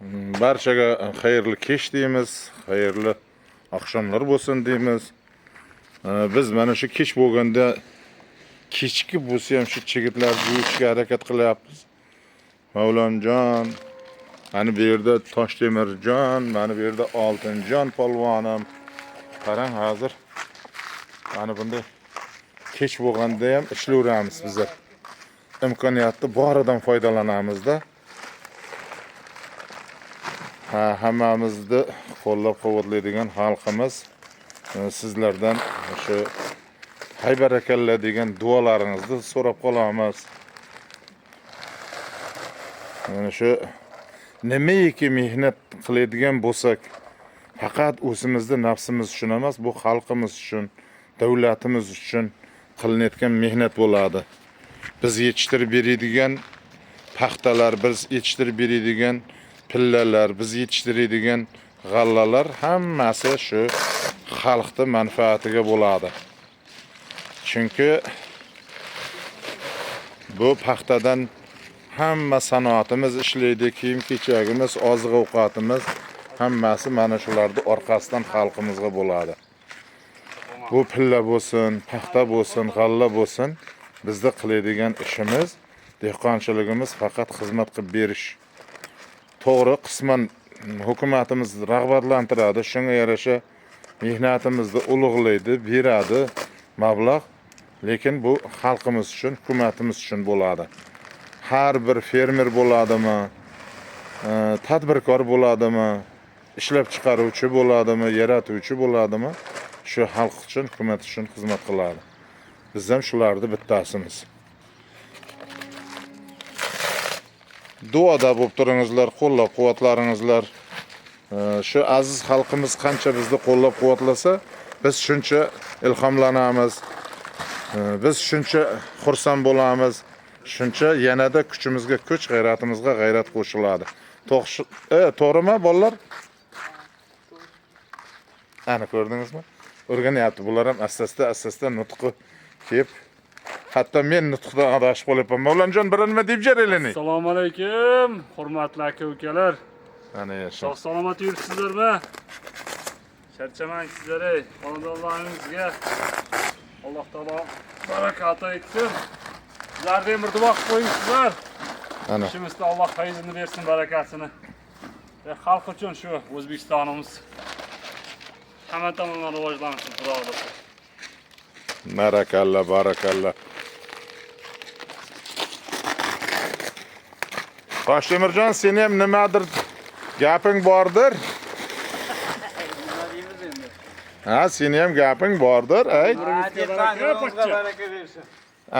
Barchaga xayrli kech deymiz, xayrli oqshomlar bo'lsin deymiz. Biz mana shu kech bo'lganda, kechki bo'lsa ham shu chigitlarni yuvishga harakat qilyapmiz. Mavlonjon, mana bu yerda Toshtemirjon, mana bu yerda Oltinjon polvonim. Qarang, hozir mana bunday kech bo'lganda ham ishlayveramiz bizlar. Imkoniyatni boridan foydalanamizda. Ha, hammamizni qo'llab-quvvatlaydigan xalqimiz, sizlardan shu haybarakalla degan duolaringizni so'rab qolamiz. Mana shu nimaiki mehnat qiladigan bo'lsak, faqat o'zimizni nafsimiz uchun emas, bu xalqimiz uchun, davlatimiz uchun qilinayotgan mehnat bo'ladi. Biz yetishtirib beradigan paxtalar, biz yetishtirib beradigan pillalar, biz yetishtiradigan g'allalar hammasi shu xalqni manfaatiga bo'ladi. Chunki bu paxtadan hamma sanoatimiz ishlaydi, kiyim-kechagimiz, oziq-ovqatimiz hammasi mana shularni orqasidan xalqimizga bo'ladi. Bu pilla bo'lsin, paxta bo'lsin, g'alla bo'lsin, bizda qiladigan ishimiz, dehqonchiligimiz faqat xizmat qilib berish. To'g'ri, qisman hukumatimiz rag'batlantiradi, shunga yarasha mehnatimizni ulug'laydi, beradi mablag', lekin bu xalqimiz uchun, hukumatimiz uchun bo'ladi. Har bir fermer bo'ladimi, tadbirkor bo'ladimi, ishlab chiqaruvchi bo'ladimi, yaratuvchi bo'ladimi, shu xalq uchun, hukumat uchun xizmat qiladi. Biz ham shularni bittasimiz. Duoda bo'lib turingizlar, qo'llab-quvvatlaringizlar. Shu aziz xalqimiz qancha bizni qo'llab-quvvatlasa, biz shuncha ilhomlanamiz. Biz shuncha xursand bo'lamiz. Shuncha yanada kuchimizga kuch, g'ayratimizga g'ayrat qo'shiladi. To'g'rimi, bolalar? Ana ko'rdingizmi? O'rganyapti. Bular ham asta-asta nutqi kelib, hatto men nutqdan adashib qolyapman. Mavlonjon, bir nima deb jaraylaning. Assalomu alaykum, hurmatli aka ukalar. Ana yashang. Sog' salomat yuribsizlarmi? Charchamang sizlar ey. Xonadonlaringizga Alloh taolo baraka ato etsin. Sizlarga ham bir duo qilib qo'ying. Ana. Ishimizda Alloh fayzini bersin, barakasini. Xalq uchun shu O'zbekistonimiz hamma tomondan rivojlansin, Xudo xohlasa. Barakalla, barakalla. Toshtemirjon, seni ham nimadir gaping bordir? Nima deymiz endi? Ha, seni ham gaping bordir, ay. Dehqonimizga baraka bersin.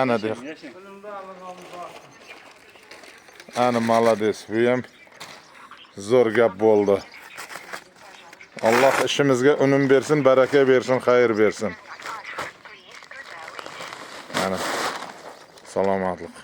Ana deh. Yashang. Bilimda Allohimiz ortsin. Ana молодец, bu ham zo'r gap bo'ldi. Alloh ishimizga unum bersin, baraka bersin, xayr bersin. Ana. Salomatlik.